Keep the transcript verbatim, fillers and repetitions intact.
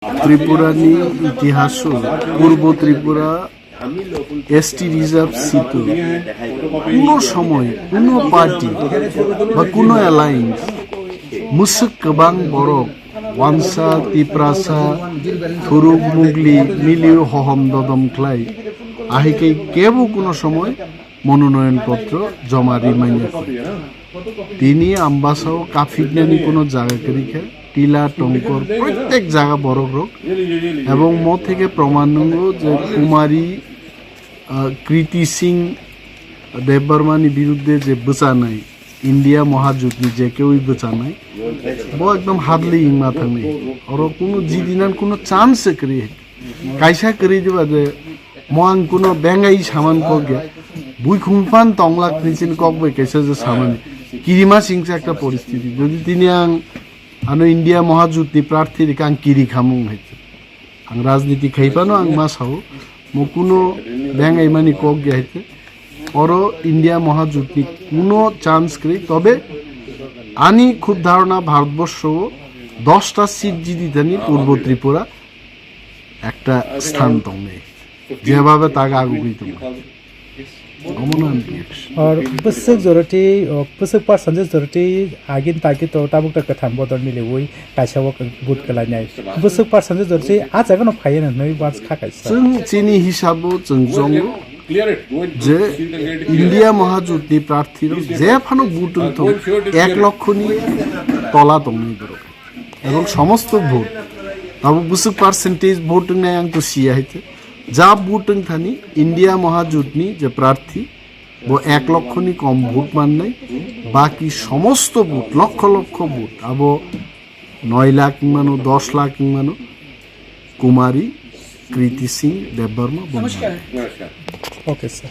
Tripura ni itihas o Purbo Tripura S T reserve seat o kuno somoy, kuno party ba kuno alliance mwswk kwbang borok Wansa, Tiprasa, Thuruk, Mugli, Miliu, Hohom, Dodom khlai, ahai khe kebo kuno somoy mononoyon potro joma rimanya kho. Tini Ambasao kaphiknani kuno jaga kwrwi kha, Tila, Tongkor, protek jaga borok rok. Ebong mo theke proman nungo je Kumari, ah, Kriti Singh Debbarmani biruddhe je bwchanai, India Mahajutni je kewi bwchanai, bo ekdom hadli wngma thangnai. Oro kuno jidinan kuno chance se kwrwi. Kaisa kwrwi diba je mo ang kuno bengai saman kok ya. Bui khumpan tonglak ni sin kok bai kaisa je samani. Kirima singsa ekta poristiti. Jodi tini ang ano India Mahajutni prarthi rikha ang kiri khamung hai. Ang rajniti khai phano ang ma sao. Mo kuno bengai mani kok ya hai. Oro India Mahajutni kuno chance kwrwi. Tobe ani khub dharona Bharatborsho o dosta seat jidi thani Purbo Tripura ekta sthan tongnai, jebabe taga agugwi tongnai. Omono ani reaction. Or bwswk joroti, o, bwswk percentage joroti agin tagi to tabuk ta kwtham bodol miliwi kaisa o vote kwlainai. Bwswk percentage joroti a jaga no phaiya hinwi bans kha kaisa. Chwng chini hisabo chwng chongo je India Mahajutni prarthi rok je phano vote wng thong ek lokhoni tola tongnai borok. Ebong somosto vote, abo bwswk percentage vote wngnai ang to siya haite. Ja vote wng thani India Mahajutni je prarthi, bo ek lokhoni kom vote mannai, baki somosto vote, lokkho lokkho vote, abo noi lakh wngmano, dos lakh wngmano, Kumari Kriti Singh Debbarma bo mannai. Okay, sir.